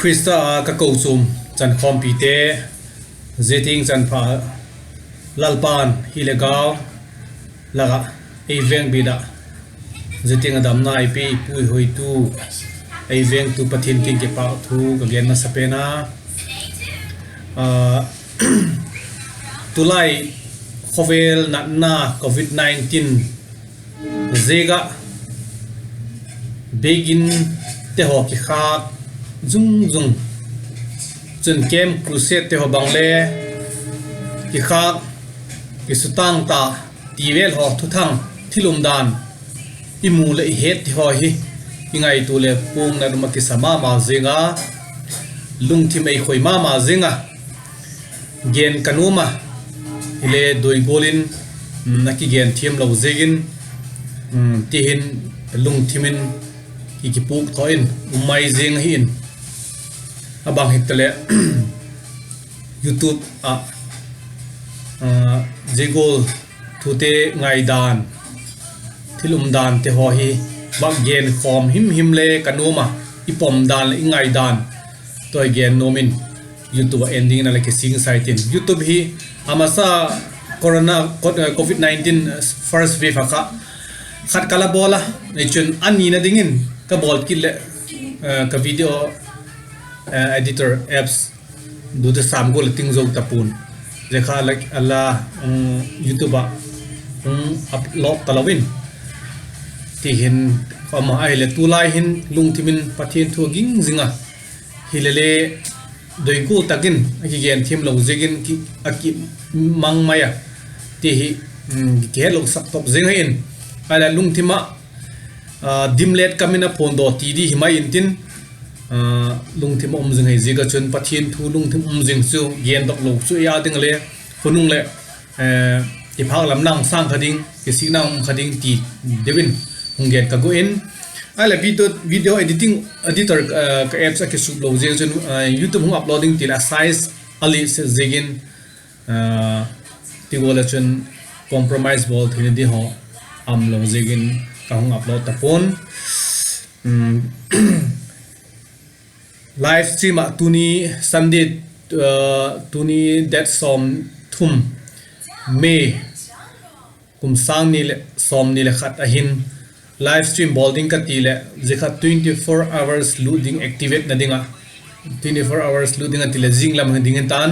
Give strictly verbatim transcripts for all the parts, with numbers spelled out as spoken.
Khrista ah ka kochuam chankhawmpite, zia tiang chanpha Lalpa'n hi le gau lak ah ei veng bit ah, zia tiang a damna ei pia ei puihoitu, ei vengtu Pathian kiang kipâk thu ka gen masa pen a. Tulai khawvel natna covid nineteen ziak ah biakin te haw kikhâk zung zung, chun camp crusade te haw bang le kikhâk, kisutâng ta, ti vel haw thuthang, thil umdan i mu leh i het ti haw hi i ngaitua leh puangnat um ah kisa ma ma zing a, lungthim ei khoi ma ma zing a, gen ka nuam a, hile doi gual in a kigen thiam lo ziakin, ti hin lungthim in i kipûk thaw in um mai zing ahi in, a bang hitaleh YouTube ah zia gual thute ngaidan, thil umdante haw hi vak genkhawm him him le ka nuam a, i pom dan leh i ngaidan tawh i gen nuam in, YouTube ah en dingin a la kisingsa i tin. YouTube hi a masa corona, covid nineteen first wave a kha khat ka la bawl a, chun a nina dingin ka bawl kit leh ka video editor apps dute sam gual a ting zo ta pua'n, zia kha a la YouTube ah hung upload talo in, ti hin, ama ahileh tulai hin lungthim in Pathian thu ging zing a, hilele doi gual tak in a kigen thiam lo ziakin a kimang mai a, ti hi kihetlo sak top zing ahi in, ahileh lungthim ah dimlet kam in a phuandaw ti di hi mai intin, lungthim a um zing hi ziak ah chun Pathian thu lungthim um zing chu gendok lo chu ei â ding le khunung leh kiphâk lam nang sâng kha ding, kisikna um kha ding ti deu in hung gen ka gu in, ahileh video editing, editor ka apps a kisuk lo ziak chun YouTube hung upload ding ti leh a size a liat set ziakin, ti gual ah chun compromise bawl theina di haw um lo ziakin ka hung upload ta pua'n. Live stream ah tuni Sunday, tuni date sawm thum May, kum sâng ni leh sawmni leh khat ahin live stream bawl ding ka ti leh zia kha twenty four hours lut ding, activate na ding ah twenty four hours lut ding a ti leh zinglam hi ding hi ta'n,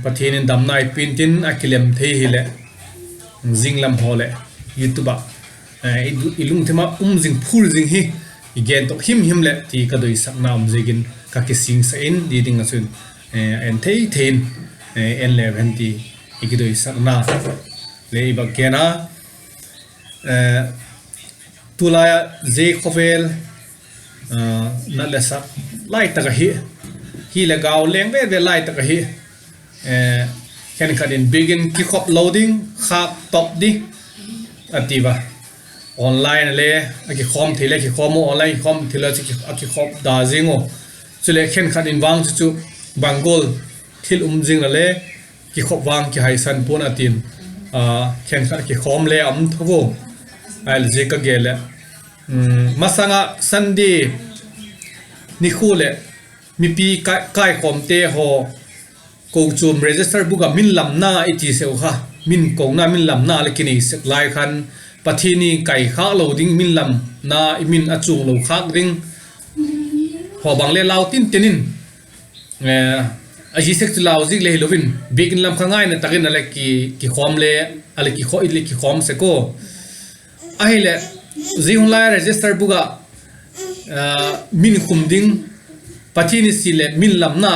Pathian in damna ei pia intin a kilem thei hileh zinglam haw leh YouTube ah i lungthim ah um zing phur zing hi i gen tawk him him leh ti ka doisakna um ziakin ka kisingsa in, di ding ah chun en thei thei in en leu hen ti i kidoisakna le i bak gen a. Tulai ah zia khawvel nat le sak lai tak ahi, hi le gau leng ve ve lai tak ahi, khenkhat in biakin kikhop lo ding, khâk top di a ti a, online le a kikhawm thei le kikhawm u, online kikhawm thei le a kikhop da zing u, chuleh khenkhat in vang chu chu bang gual thil um zing a le kikhop vang kihaisan pua'n a ti'n, khenkhat kikhawm le a um tho u, ahileh zia ka gel leh masang ah Sunday nikhua leh mipi kaikhawmte haw kochuam register book ah min lamna i ti sek u kha, min kona min lamna leh kinei sek lai khan Pathian in kaikhâk lo ding min lamna i min a chuang lo khâk ding haw bang le lau tinten in, a zi sek chu lau zik le hilo in biakin lam kha ngaina tak in a le kikhawm le, a le kikhawm sek u. Ahileh zia hun lai register book ah min khum ding, Pathian in sil leh min lamna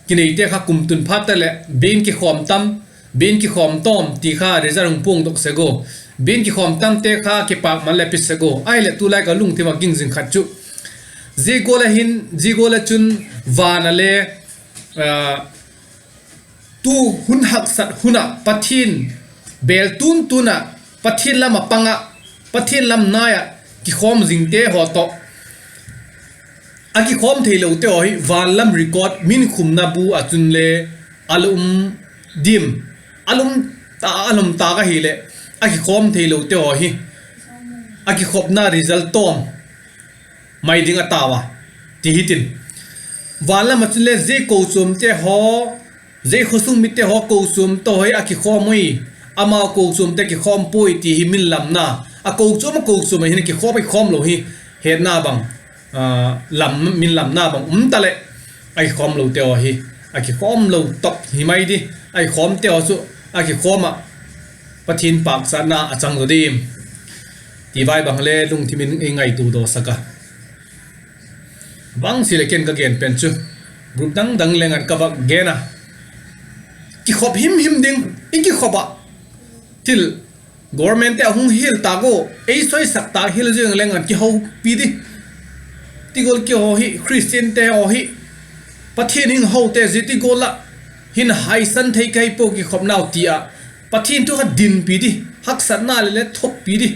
kineite kha kum tun phat ta leh biakin kikhawm tam, biakin kikhawm tawm ti kha result hung puangdok sek u. Biakin kikhawm tamte kha kipâkman le pe sek u. Ahileh tulai ka lungthim ah ging zing khat chu zia gual ah hin, zia gual ah chun van a le tu hun haksat hun ah Pathian bêl tun tun ah Pathian lam ah pang ah, Pathian lam nai ah kikhawm zingte haw tawh a kikhawm theilote haw hi van lam record min khumna bu ah chun le a la um dim, a la um ta, a la um tâk ahileh a kikhawm theilote haw hi a kikhopna result tawm mai ding a tau a. ti hitin, van lam ah chun le zia kochuamte haw, zia khawsung mite haw kochuam tawh hi a kikhawm ui, amau kochuamte kikhawm puai ti hi min lamna, a kochuam a kochuam ah hin kikhawm, kikhawm lo hi hetna bang, lam, min lamna bang um taleh, a kikhawm lote haw hi a kikhawm lo tawp hi mai di, a kikhawmte haw chu a kikhawm ah Pathian pâkchatna a chang zaw diam ti vai bang le lungthim in i ngaitua dawsak a. Bang si leh ken ka gen pen chu, group dang dang leng an ka vak gen a, kikhop him him ding, i kikhop ah thil, governmentte a hung hil tâk ua, ei soisak tâk hil ziang leng an kihopi di. Ti gual kihaw hi, Christiante haw hi, Pathian hing hote zia ti gual ah hin haisan thei ka hi pua kikhopnau ti ah, Pathian thu kha dinpi di, haksatna leh le thokpi di,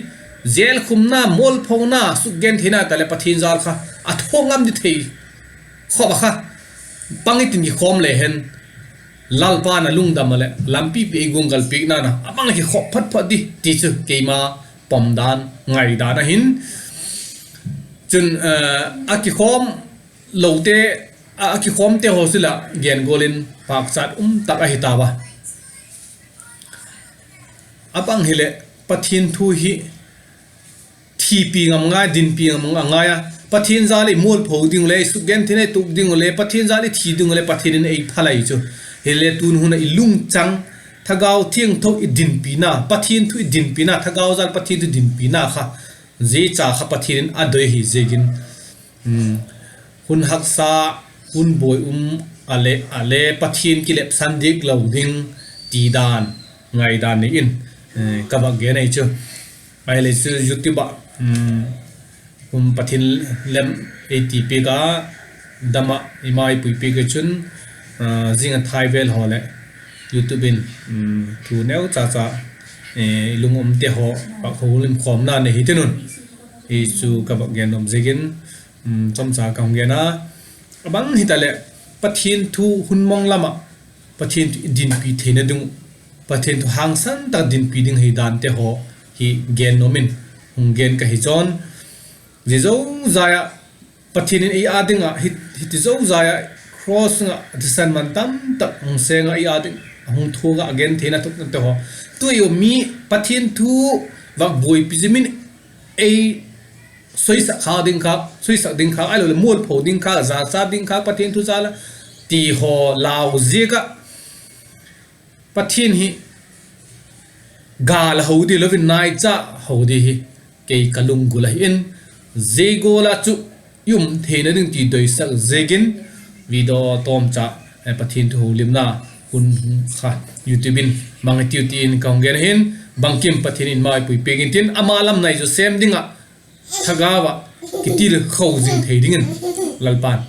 jail khumna, mualphona, sukgentheina ta leh Pathian jâl kha a thuak ngam di thei khop ah kha, pang i tin kikhawm le hen, Lalpa'n a lungdam ah leh lampi pi ei guanggal piakna na a bang ah kikhop phat phat di ti chu keima pom dan, ngai dan ahin. Chun, a kikhawm lote, a kikhawmte haw chu la gen gual in pâkchat um tak ahi tau a. A bang hileh Pathian thu hi thipi ngam ngai, dinpi ngam a ngai a. Pathian jâl i mualpho ding uh le, i sukgentheina i tuak ding uh le, Pathian jâl i thi ding uh le Pathian in ei phal ahi chu. Hile tun hun ah i lungchang, thagau thiangtho i dinpina, Pathian thu i dinpina, thagau jâl Pathian thu dinpina kha, zia cha kha Pathian in a doi hi ziakin, hun haksa, hun buai um a le, a le Pathian kilepsan dik lo ding ti dan, ngai dan nei in, ka vak gen ahi chu. Ahile chu YouTube ah, hun Pathian lem ei ti piak a, dam ah i mai pui piak a chun, zing a thai vel haw leh YouTube in thu neu cha cha, i lung umte haw vak holimkhawmna nei hi tin un, i chu ka vak gen nuam ziakin, chomcha ka hung gen a. A bang hitaleh, Pathian thu hun mong lam ah Pathian thu i dinpi theina ding uh, Pathian thu hangsan tak dinpi ding hi dante haw hi gen nuam in hung gen ka hi chun, zia zozai ah Pathian in ei â ding ah hiti zozai ah cross sung ah thisan man tamtak hung seng ah ei â ding a hung thuak ah a gen theina thuknate haw, tu i um mi Pathian thu vak buaipi zia min ei soisak kha ding kha, soisak ding kha, ahiloleh mualpho ding kha, jachat ding kha Pathian thu jâl a ti haw lau ziak ah Pathian hi gâl a ho di lo in naicha ho di hi kei ka lunggul ahi in, zia gual ah chu i um theina ding ti doisak ziakin video tawmcha, Pathian thu holimna hun kha YouTube in mang hitiu ti in ka hung gen ahin, bangkim Pathian in mai pui piak intin, ama lam nai zaw sêm ding ah thagau ah kitil kho zing thei dingin Lalpa'n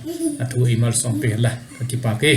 a thu ei malsawm piak hen la, ka kipâk e.